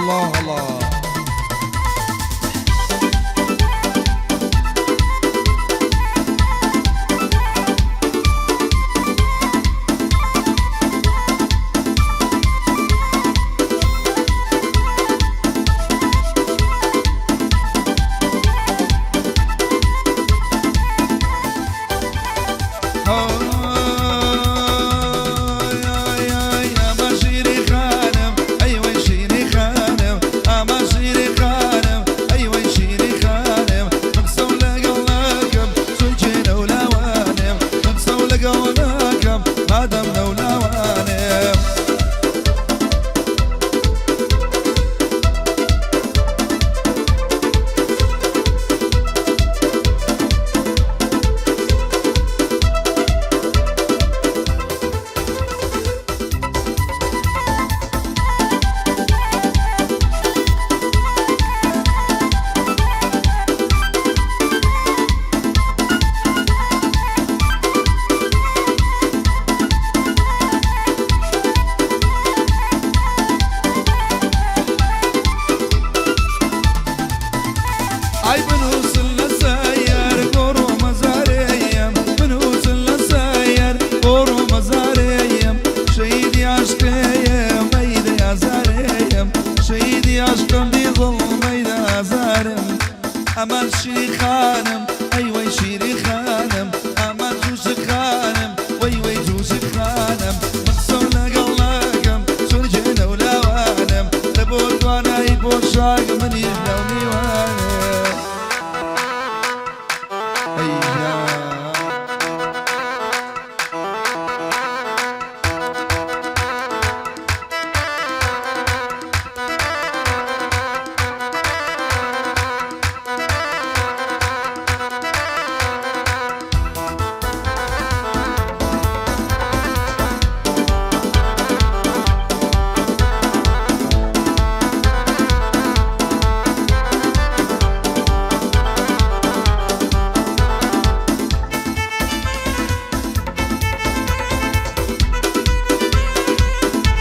الله الله. ئای بنووسن لە سەیار گۆڕ و مەزارێیم، بنووسن لە سەیار گۆڕ و مەزارێیم، شەهیدی عەشقێیم مەیدە ئازارێیم، شەهیدی عەشقم بیدڵ مەیدە ئازارم. ئەمان شیری خانم ئەی وەی شیری خانم، ئەمان جووشک خانم وەی وەی جووشک خانم، من قسەو لەگەڵ ناکەم چون جێنە و لاوانم، لە بۆ توانای پۆشاک منیش لەو میوانم. ئەی گیان.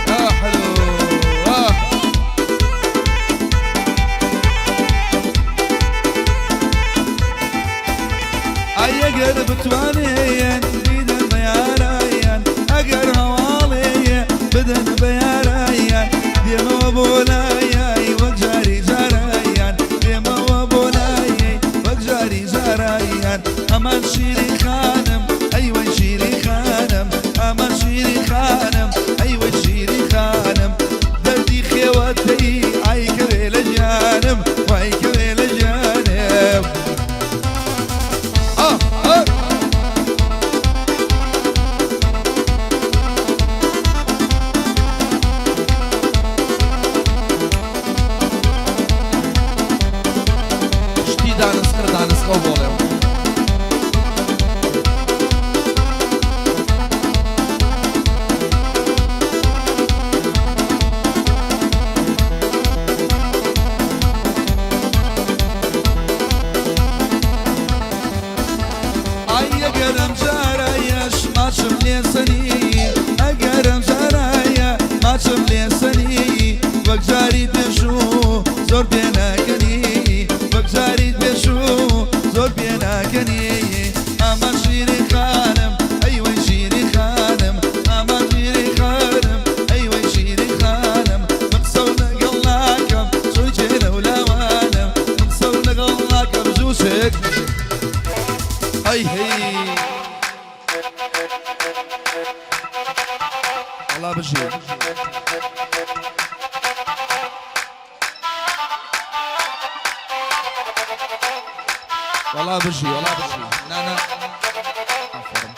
آه حلو آه. ئای ئەگەر بتوانێن بیدەن بە یارایان، ئەگەر هەواڵێ بدەن بە یارایان، دێمەوە بۆ لایای وەک جاری جارایان، دێمەوە بۆ لایەی وەک جاری جارایان. ئەمان شیری خانم ئەی وەی شیری خانم، ئەمان شیری خانم ئەی وەی شیری خانم، دەردی خێوەتەی ئای کەوێ لە ژیانم، وای کەوێ لە ژیانم. آه آه. شتی دانسقە دانسقە و بۆڵێم. ئای ئەگەرم جارایەش ماچم لێسەنی، ئەگەرم جارایە ماچم لێسەنی، وەک جاری پێشوو زۆر پێناکەنی، وەک جاری پێشوو زۆر پێناکەنی. ئامان شیری خانم ئەی وەی شیری خانم، ئامان شیری خانم ئەی وەی شیری خانم، من قسەو لەگەڵ ناکەم چۆی جێنە و لاوانم، من قسەو لەگەڵ ناکەم جووشێک. ئەی هەی وەڵا بژی. وەڵا بژی وەڵا بژی نا نا ئافەرم.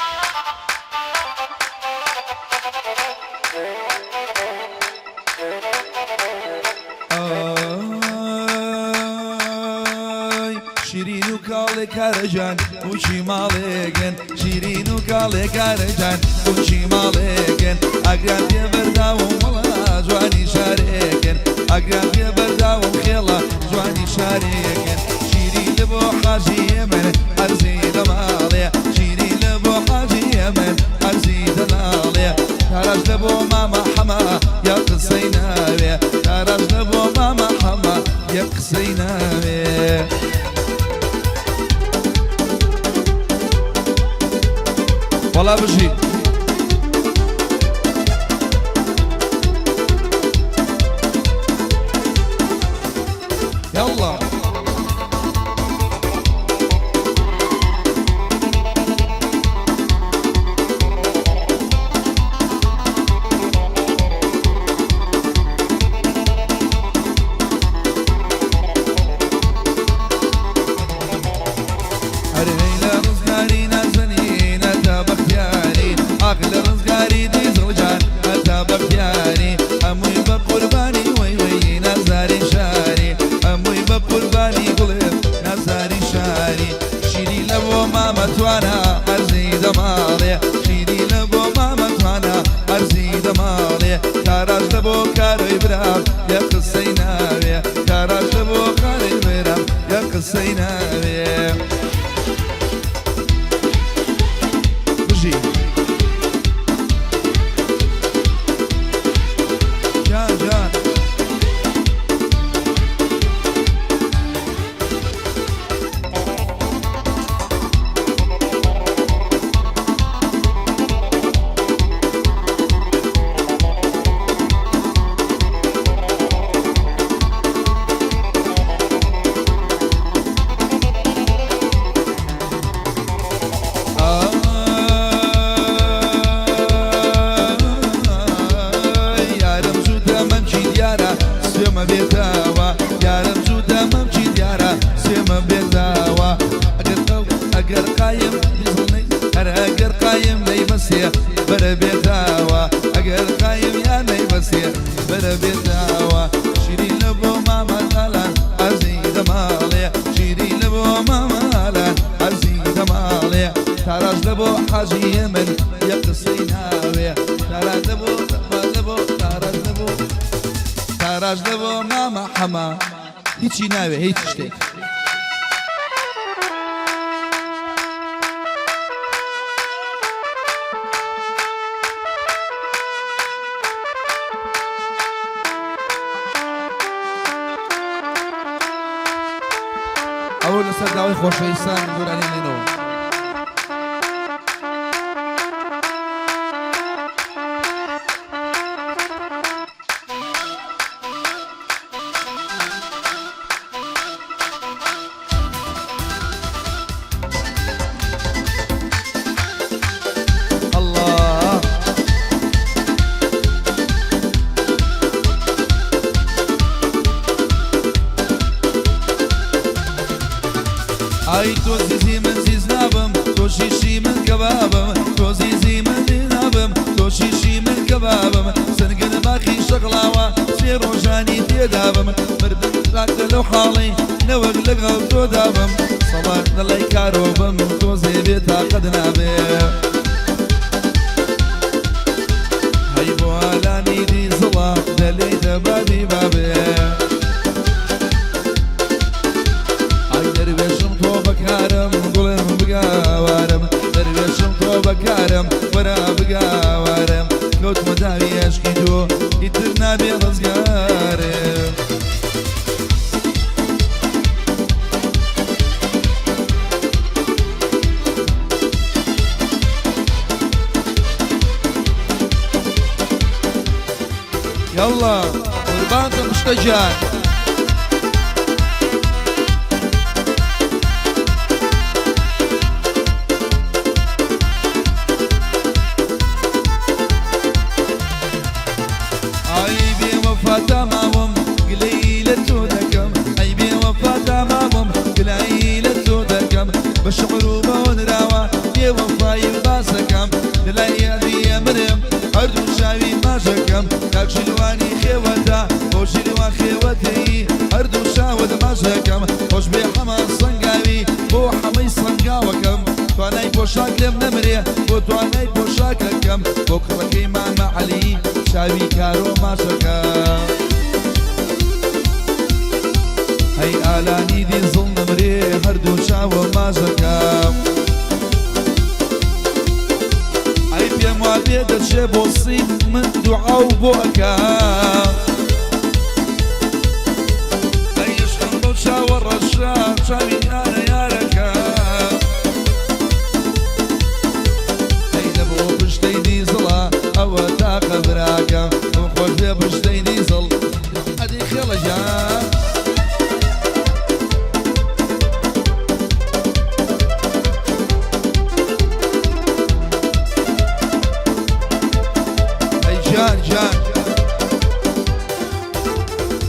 ئای شیرین و کاڵێ کارەجان بووکی ماڵێکن، شیرین و کاڵێ کارەجان بووکی ماڵێکن، ئاگران پێ بەرداوم وەڵا جوانی شارێکن، ئاگران پێ بەرداوم خێڵە جوانی شارێکن. شیرین لە بۆ حاجی من عەرزی لە ماڵێ، شیرین لە بۆ حاجی من عەرزی دەلاڵێ. تاراج لە بۆ مامە حەمە یە قسەی ناوێ تاراش لە بۆ مامە حەمە یە قسەی ناوێ. وەڵا بژی. يلا ئەرێ لە ڕزگاری نازەنین هەتا بەختیاری، ئاخ لە ڕزگاری دیزڵ جان هەتا بەختیاری، هەمووی بە قوربانی وەی وەی نازاری شاری، هەمووی بە قوربانی گوڵێ نازاری شاری. شیری لە بۆ مامە توانا ئەرزی دەماڵێ، شیری لە بۆ مامە توانا ئەرزی دەماڵێ، تاراش لە بۆ کارۆی برام یە قسەی ناوێ، تاراش لە بۆ کارۆی برام یە قسەی ناوێ. بژی جان جان. ئای یارم زوو دەمەمکی دیارە سوێمە بێتاوە، یارم زوو دەمەمکی دیارە سوێمە بێتاوە، ئەگەر ئەگەر قایم هەر ئەگەر قایم نەیبەسێ بەرە بێتاوە، ئەگەر قایم یا نەیبەسێ بەرە بێتاوە. شیرین لە بۆ مامە تالان ئەرزی دەماڵێ، شیرین لە بۆ مامەالان ئەرزی دەماڵێ، تاراش لە بۆ حاجی من یە قسەی ناوێ، تاراش لە بۆ لە بۆ تاراش لە بۆ تاراش لە بۆ مامە حەمە هیچی ناوێ هیچ شتێک. ئەوە لەسەر داوای خۆشەویستان گۆرانی لێنەوە. الله ئای تۆ زیزی من زیز نابم، تۆ شیشی من کەبابم، تۆ زیزی من زیز نابم، تۆ شیشی من کەبابم، سنگن باخی شەقڵاوە سێ ڕۆژانی تێدابم، مردن ڕاکە لەو حاڵی نەوەک لەگەڵ تۆ دابم، سەڵات لەلای کارۆ بم تۆزێ بێتاقەت نابێ. هەی بۆ ئالانی دیزڵە دەلێی دەبابی بابێ. ئای دەروێشم تۆ بەکارم گوڵم بگاوارم، دەروێشم تۆ بەکارم وەرە بگاوارم، کەوتمە داوی عشقی تۆ ئیتر نابێ ڕزگارم. يلا قربانتم مشتجان. ئای بێ وەفاتا ماوم گلەی لە تۆ دەکەم، ئەی بێ وەفاتا ماوم گلەی لە تۆ دەکەم، بە شعر و بە هۆنراوە بێ وەفایی باسەکەم، لەلای یادی ئەمرم هەردوو چاوی ماژەکەم، کاک شیروانی خێوەتە بۆ شیروان خێوەتەی هەردوو چاوت ماژەکەم، خۆش بێ حەمە سەنگاوی بۆ حەمەی سەنگاوەکەم، توانای پۆشاک لێم نەمرێ بۆ توانای پۆشاکەکەم، بۆ کوڕەکەی مامە عەلی چاوی کارۆ ماچەکەم. هەی ئالانی دیزڵ نەمرێ هەردوو چاوە ماژەکەم. ئەی پێم پێم وابێ دەچێ بۆ سین من دوعا و بۆ ئەکەم. ئەی عشقم بەو چاوە ڕەشە چاوی یارە یارەکەم. ئەی لە بۆ پشتەی دیزڵە ئەوە تاقە براکەم بم خۆش بێ پشتەی دیزڵ ئەدی خێڵە گیان. ئەی گیان گیان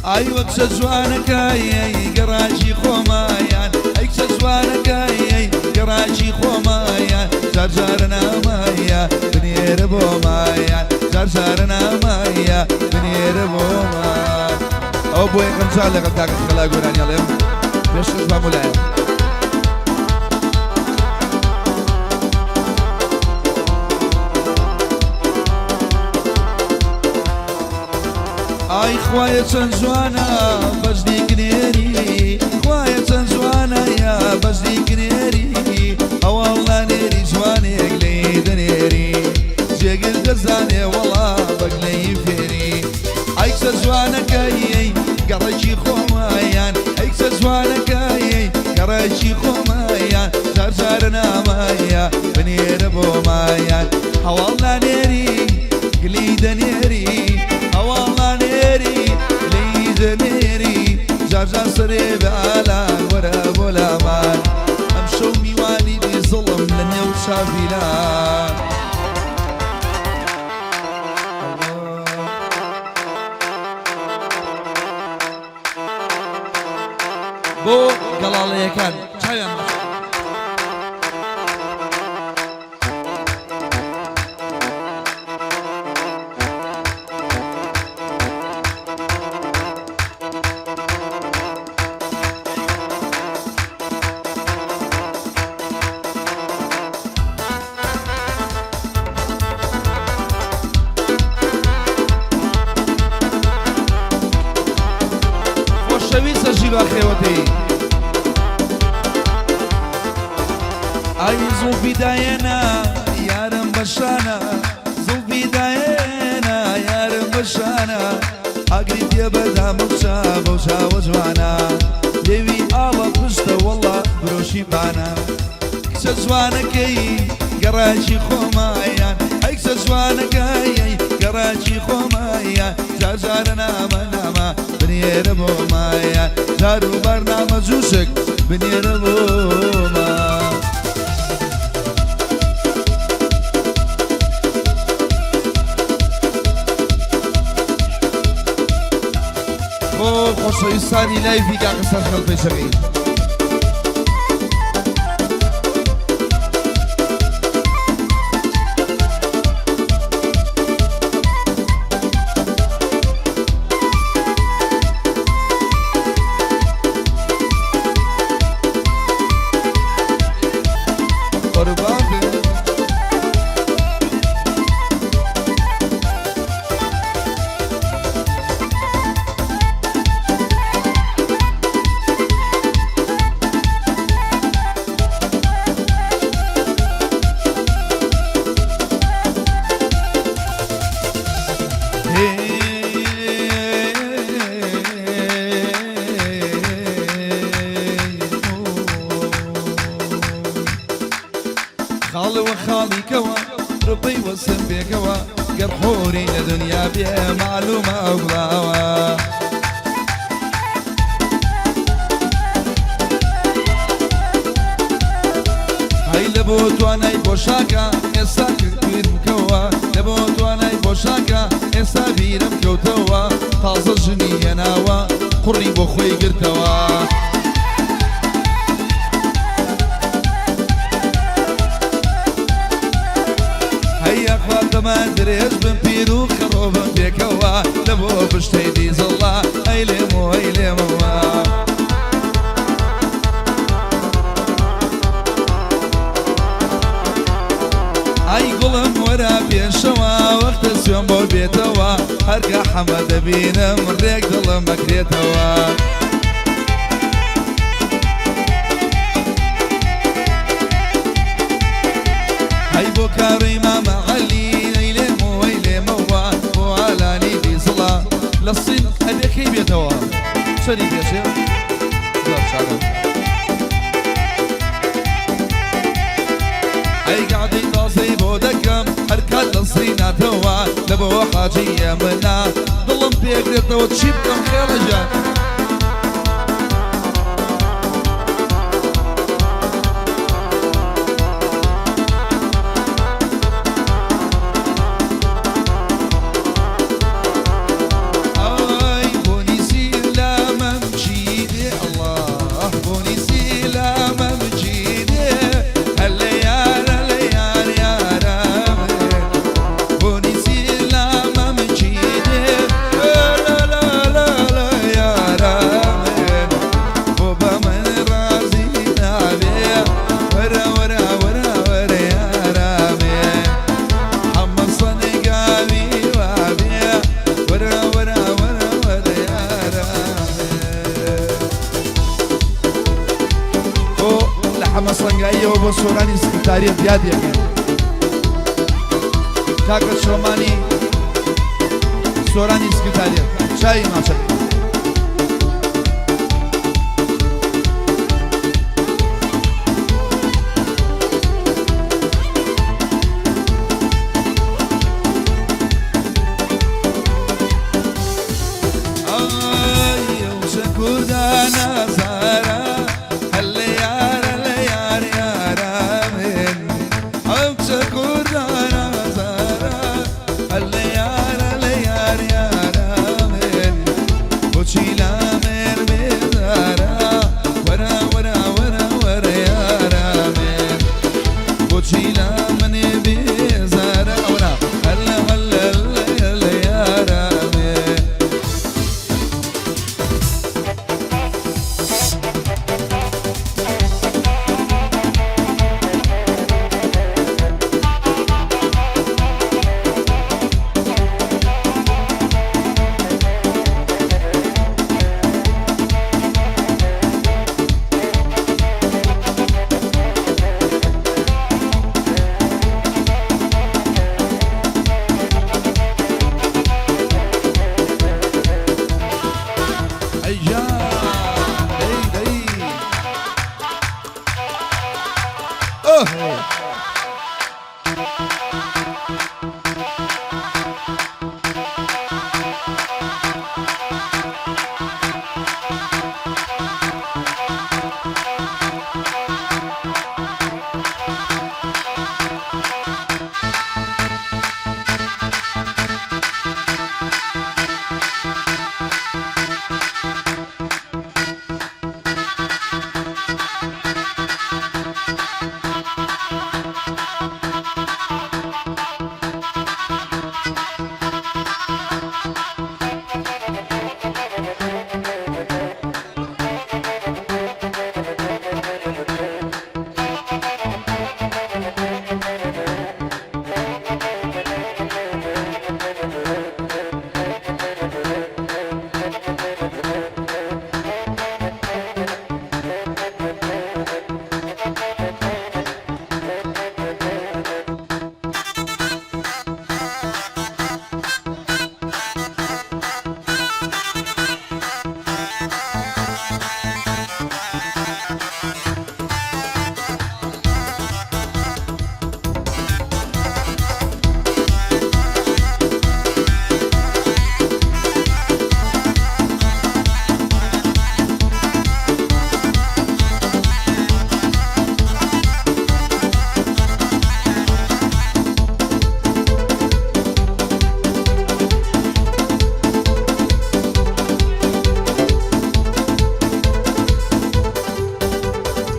ئای وە کچە جوانەکەی ئەی گەڕاجی خۆمایان ئەی کچە جوانەکەی ئەی گەڕاجی خۆمایان جار جارە نامایە بنێرە بۆمایان جار جارە نامایە بنێرە بۆمان. ئەوە بۆ یەکەم جار لەگەڵ کاکە خێڵا گۆرانی ئەڵێم پێشکەش بە هەموو لایەک. ئای خوایە چەند جوانە بەژنی کنێری خوایە چەند جوانە یا بەژنی کنێری هەواڵ نانێری جوانێک لێی دەنێری جێگر دەزانێ وەڵا بەگ لێی فێری ئای کچە جوانەکەی ئەی گەڕەکی خۆمایان ئەی کچە جوانەکەی ئەی گەڕەکی خۆمایان جار جارە نامایە بنێرە بۆمایان هەواڵ نانێری گلی دەنێری هەواڵ نانێری گلی دەنێری جار جار سەرێ بە ئالان وەرە بۆ لامان ئەمشەو میوانی دیزڵم لە نێو چاڤیلان. بۆ گەڵاڵەیەکان چاویان ماچ. خۆشەویستە ژیرا خێوەتەی. ئای زوڵفی دایەنە یارم بەشانە زوڵفی دایەنە یارم بەشانە ئاگری تێ بەردام بەو چاوە چاوە جوانە لێوی ئاڵە پشتە وەڵا برۆشی بانە کچە جوانەکەی گەڕاکی خۆمایان ئەی کچە جوانەکەی گەڕاکی خۆمایان جار جارە نامە نامە بنێرە بۆمایان جار و بار نامە جووشک بنێرە بۆمان. بۆ خۆشەویستانی لایڤی کاکە سەرخەڵ پێشەکەی. قوربان بێ. خاڵ وە خاڵی کەوە ڕپەی وەسم پێکەوە گەر حۆری لە دنیا بێ معلومە ئەو گڵاوە. هەی لە بۆ توانای پۆشاکە ئێستا بیرم کەوە لە بۆ توانای پۆشاکە ئێستا بیرم کەوتەوە تازە ژنی هێناوە قوڕی بۆ خۆی گرتەوە. هەی یاخوا تەمەن درێژ بم پیر و خەڕۆ بم پێکەوە لە بۆ پشتەی دیزڵا ئەی لێم و ئەی لێمەوە. ئای گوڵم وەرە پێشەوە وەختە سوێم بۆ بێتەوە هەرکە حەمە دەبینم ڕێک دڵم ئەکرێتەوە. هەی بۆ کاڕی مامە عەلی لە سین ئەبێ کەی بێتەوە چەنی پێچێ زۆر چاکە. ئەی گەعدەی تازەی بۆ دەکەم هەر کات لە سیناتەوە لە بۆ حاجی یەمنا دڵم پێگرێتەوە چی بکەم خێڵە ژیان. ئای بۆنی سیلامەم چی دێ ئەڵڵا بۆنی سیلامەم چی دێ هەلە یارە لە یار یارەمێ بۆنی سیلامەم چی دێ لە لە لە لە یارەمێ بۆ بە من ڕازی نابێ وەرە وەرە وەرە وەرە یارەمێ حەمە سەنگاوی وابێ وەرە وەرە وەرە وەرە یارەمێ. بۆ لە حەمە سەنگاییەوە بۆ سۆرانی سکرتاریەت یادیەکەین کاکە چۆمانی سۆرانی سکرتاریەت چاوی ماچەکەی. ئای ئەو چە کوردە نازارە هەلە یارە لە یار یارە من ئەو چە کوردە نازارە هەلە یارە لە یار یارە من بۆچی لا من بێزارە وەرە وەرە وەرە وەرە یارە من بۆچی لا من بێزارە ئەوەرە هەلە هەلە هەلە یارە من. ئەی گیان دەی دەی ئۆه.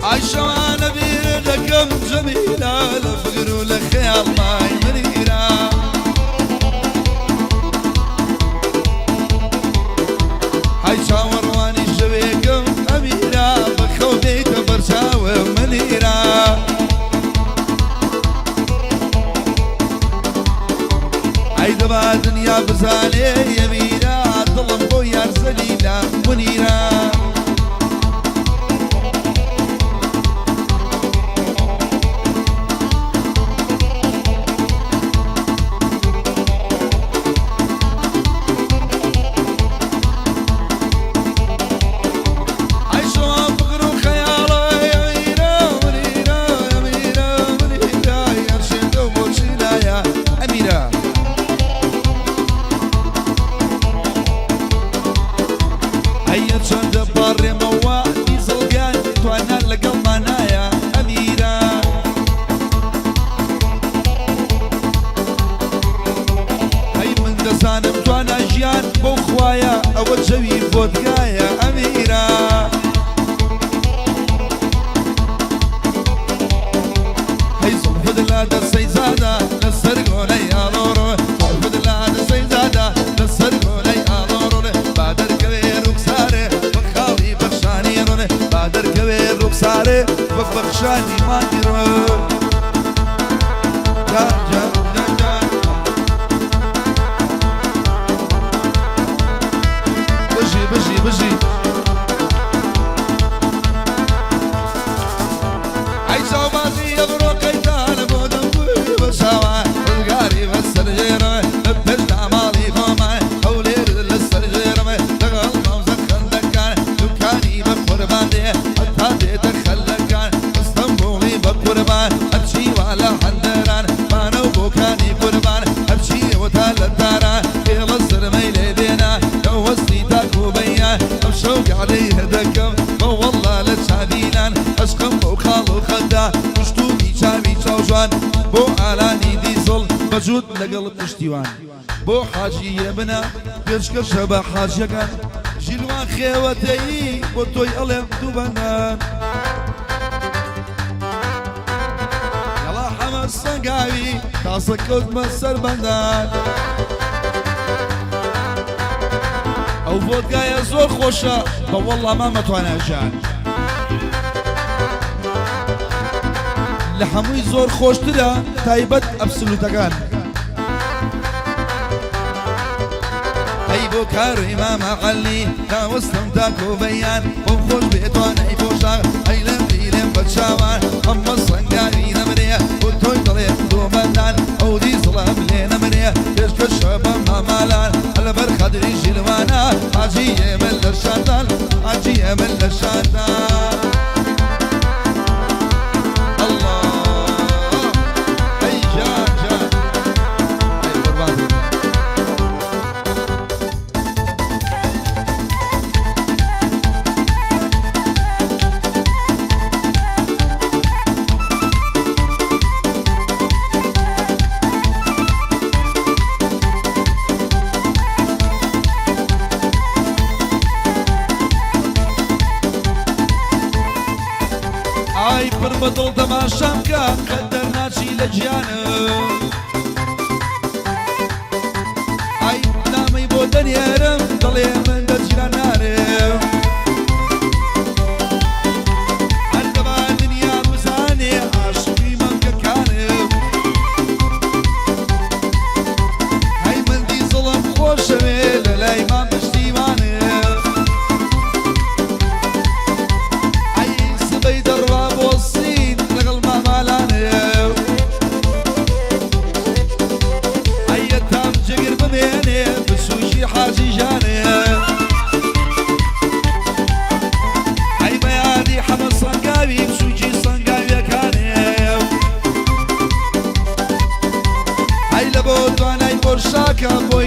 ئای شەوانە بیر دەکەم جەمیلە لە فکر و لە خەیاڵ مای منیرە ئای چاوەڕوانی شەوێکم ئەمیرە بە خەو دێیتە بەرچاوم منیرە ئای دەبا دنیا بزانێ یەمیرە دڵم بۆ یار زەلیلە منیرە. چەندە پاڕێمەوە دیزڵگان توانا لەگەڵمانایە ئەمیرە. ئەی من دەزانم توانا ژیان بەو خوایە ئەوە جەوی ڤۆدگایە ئەمیرە. هەی زوڵفت لە دەسەی زادە لەسەر گۆنەی ئاڵۆڕۆ زوڵفت لە دەسەی زادە لەسەر گۆنەی ئاڵۆڕۆ با دەرکەوێ ڕووخسارێ وەک خاڵی پەخشانی ڕۆنێ با دەرکەوێ ڕووخسارێ وەک پەخشانی مانگی ڕۆ جا جا جا جا بژی بژی بژی. ئەی چاوبازی ئەمڕۆ قەیتانە بۆ دەمگوی بە چاوە ڕزگاری بە سەرژێرە لە پێش داماڵی خۆمان هەولێر لە سەرژێرمە لەگەڵ مامزە خەندەکان دوکانی بە قوربان دێ هەتا دێتە خەلەکان ئەستەمبوڵی بە قوربان هەرچی وا لە هەندەران بانە و بۆکانی قوربان هەرچی ئەوەتا لە تاران هێڵە زرمەی لێ دێنا لە وەستی تاکو بەیان ئەمشەو گەعدەی دەکەم بە وەڵڵا لە چاوینان عەشقم بەو خاڵ و خەتە کوشتومی چاوی چاوجوان بۆ ئالانی دیزڵ بە جووت لەگەڵ پشتیوان بۆ حاجی یەمنە پێشکەشە بە حاجیەکان ژیلوان خێوەتەیی بۆ تۆی ئەڵێم دووبەندان یەڵا حەمە سەنگاوی تازە کەوتمە سەر بەندان ئەو ڤۆدگایە زۆر خۆشە بە وەڵڵا مامە توانا ژیان لە هەمووی زۆر خۆشترە تایبەت ئەبسلوتەکان. ئەی بۆ کاروی مامە عەلی تا وەستم تا کۆبەیان بۆم خۆش بێ توانای پۆشاغ ئەی لەم دیلێم بە چاوان هەمە سەنگاوی نەمرێ بۆ تۆی دڵێ دووبەندان ئەو دیزڵەم لێ نەمرێ پێشکەشە بە مامالان لەبەر خاتری ژیلوانە حاجی ئێمە لە شاندان حاجی ئێمە لە شاندان الله ئەی جان جان ئەی قوربان بم. ئای پڕ بە دڵ تەماشام کە قەت دەرناچی لە گیانم ئای نامەی بۆ دەنێرم دەڵێ من دە جیران نارم هەر دەبا دنیا بزانێ عاشقی مەمکەکانم هەی من دیزڵم خۆشەوێ لە لای مام پشتیوانم ئەی سبەی دەڕوا بۆ سین لەگەڵ مامالانم ئەی تام جگر بمێنێ بچووکی حاجی ژانێ ئەی بەیانی حەمە سەنگاوی بچووکی سەنگاویەکانێ ئەی لە بۆ توانای پۆشاکە بۆ